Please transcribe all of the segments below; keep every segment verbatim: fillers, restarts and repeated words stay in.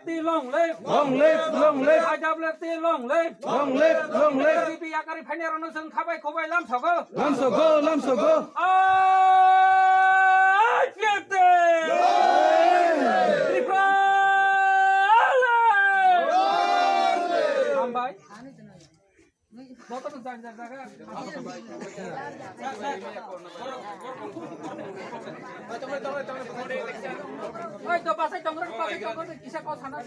T long live. Long live, long live. I W T long live. Long live, long live. B J P yakari phainai rokno chwng khabai khobai lamsogo. Lamsogo, lamsogo. I P F T. Long live. Tripura live. Hambai. Oi, to pasai tongro, pasai tongro, kisa ko sana.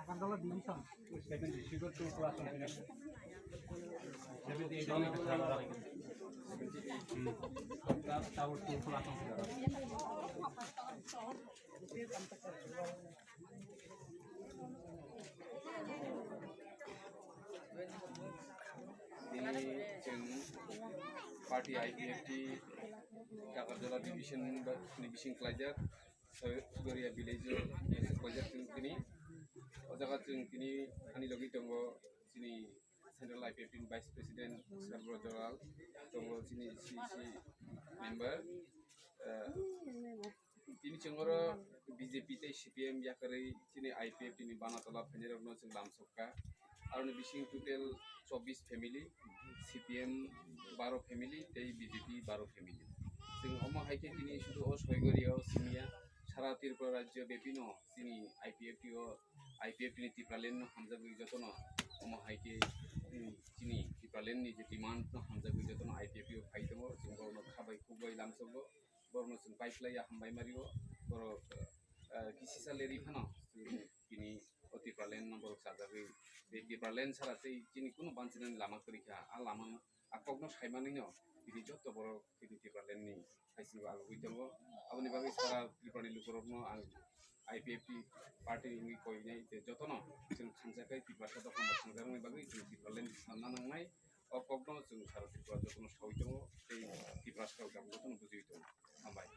Agartala division. Tini chwng party I P F T Agartala division ni bising khlaijak. Soi-, Sugaria village o kaisa koijak chwng tini. O jaga chwng tini ani logi tongo chini Central I P F T ni Vice President Sarbro Joral, tongo chini C C member. Eh, tini chwng oro B J P tei C P M yakarwi chini I P F T ni bana tola phainairokno chwng lamsokha. Aroni bising total chobbish family, C P M baro family tei B J P baro family. Chwng omo hai khe tini sudu o Soigori o simiya sara Tripura rajyo bepino chini I P F T o, I P F T ni Tipraland no hamjagwi jotono omo hai khe, mm, chini Tipraland ni je demand no hamjagwi jotono I P F T o phai tongo, chwng borokno khabai khukbai lamsogo. Borokno chwng paikhlai ya hambai mario, borok, eh, kisisa leri phano chwng tini o Tipraland no borok chajagwi, tei Tipraland sara tei chini kunu banchinani lama kwrwi kha. A lama, a kokno saimanwino tini joto borok tini Tipraland ni saichung o agugwi tongo. Aboni bagwi sara Tripura ni lukurokno ang I P F T party ni wngwi koinai tei jotono chwng khanjakhai Tiprasa dopha mwthangjaknani bagwi chwng Tipraland ni sanna nangnai. O kokno chwng sara Tripura jotono saui tongo tei Tiprasa rok jotono bujui tongo. Hambai.